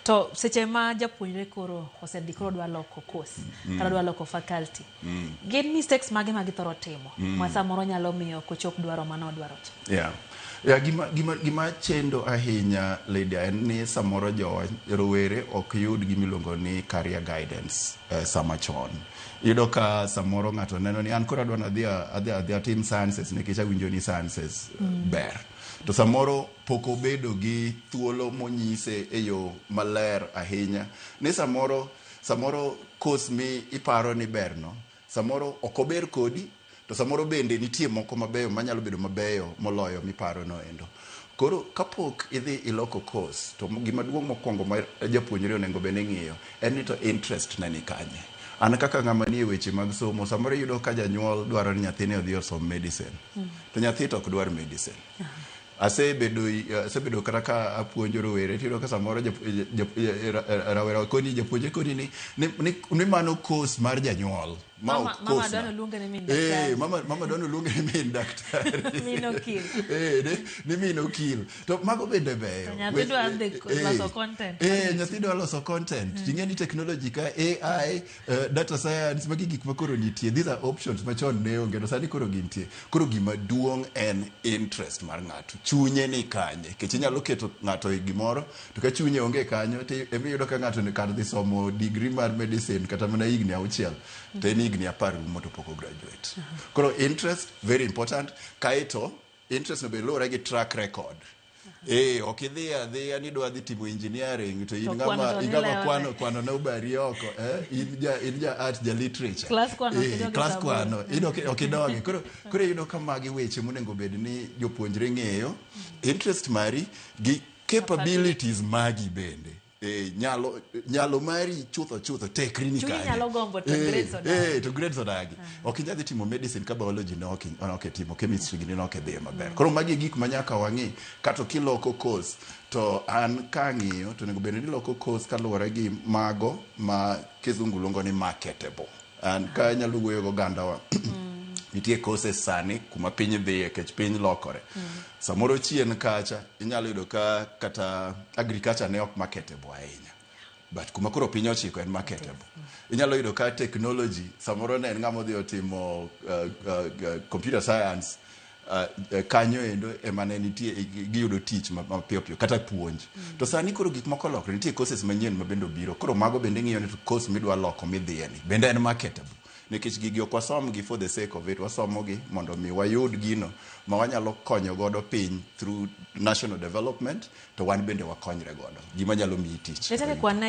To seche ma japuonjre koro osedhi, koro dwa loko course kata dwa loko faculty, gin mistakes mage ma githoro timo ma samoro nyalo miyo ok ochop dwaro mane odwaro cha? Yeah, gima chendo ahinya, Lydia, en ni samoro jowa rowere ok yud gimiluongo ni career guidance sama chon. Iyudo ka samoro ng'ato neno ni an koro adwa nadhi adhi atim sciences nikech awinjo ni sciences ber. To samoro pok obedo gi thuolo monyise e yo maler ahinya ni samoro course mi iparo ni berno samoro ok ober kodi, to samoro bende nitie moko mabeyo manyalo bedo mabeyo moloyo miparo no endo. Koro kapok idhi iloko course, to gima duong' mokwongo ma japuonjre onego bed ni ng'iyo en ni to interest ne ni kanye. An kaka ng'ama nie weche mag somo, samoro iyudo ka janyuol dwaro ni nyathine odhi osom medicine, to nyathi to ok dwar medicine. Asebedo kata ka apuonjo rowere, tiyudo ka samoro rawera koni, japuonjre koni ni mano course mar janyuol ma Mama, ok mama course dwa na. noluonge ni min Eh, daktari. Mama dwa noluonge ni min daktari. Min okil. Eh, ni min okil. To mago bende beyo. To nyathi dwa dhi loso content. Eh, nyathi dwa loso content. Ting'e ni technology ka AI, data science, magi gik ma koro nitie. These are options machon ne onge, to sani koro gintie. Koro gima duong' en interest mar ng'ato. Chunye ni kanye? Nikech inyalo keto ng'ato e gimoro, to ka chunye onge kanyo, to emiyudo ka ng'ato kar dhi somo degree mar medicine kata mana higni 6, to en higni 10 rumo to pok o graduate. Koro interest, very important. Kaeto, interest no be luwore gi track record. Eh, ok idhi adhiya ni idwa dhi timo engineering to in To ng'ama kwano to in ng'ama nilewo kwano ne. Kwano ne obari oko, eh, in ja art, ja literature. Class kwano ok Eh, idog e class sabun. Kwano in ok idoge. Koro iyudo ka magi weche monego bed ni jopuonjre ng'eyo interest mari gi capabilities magi bende. Eh, nyalo mari chutho chutho, tekri ni Chunyi kanye. nyalo gombo to Eh, grades odagi. eh, to grades odagi. Ok inyal dhi timo medicine ka biology ne ok itimo, chemistry gini ne ok idhiye maber. Koro magi e gik ma nyaka wang'i. Kato kiloko course, to an kang'iyo to onego bed ni iloko course kaluwore gi mago ma kizungu luongo ni marketable. An ka anyalo wuoyo gi ogandawa, nitie courses sani kuma piny dhiye, kech piny lokore. Samoro chien kacha inyalo yudo ka kata agriculture ne ok marketable ahinya, but kuma koro piny ochiko en marketable. Inyalo yudo ka technology samoro ne en ng'ama odhi otimo computer science, kanyo endo ema ne nitie giyudo tich mapiyo piyo kata puonj. To sani koro gik moko olokre, nitie courses manyien ma bende obiro. Koro mago bende ng'iyo ni to course midwa loko midhiye ni bende en marketable, nikech gigi ok wasomgi for the sake of it, wasomogi mondo mi wayud gino ma wanyalo konyo godo piny through national development, to wan bende wakonyre godo, gima nyalo miyi tich. Letane kwan ne.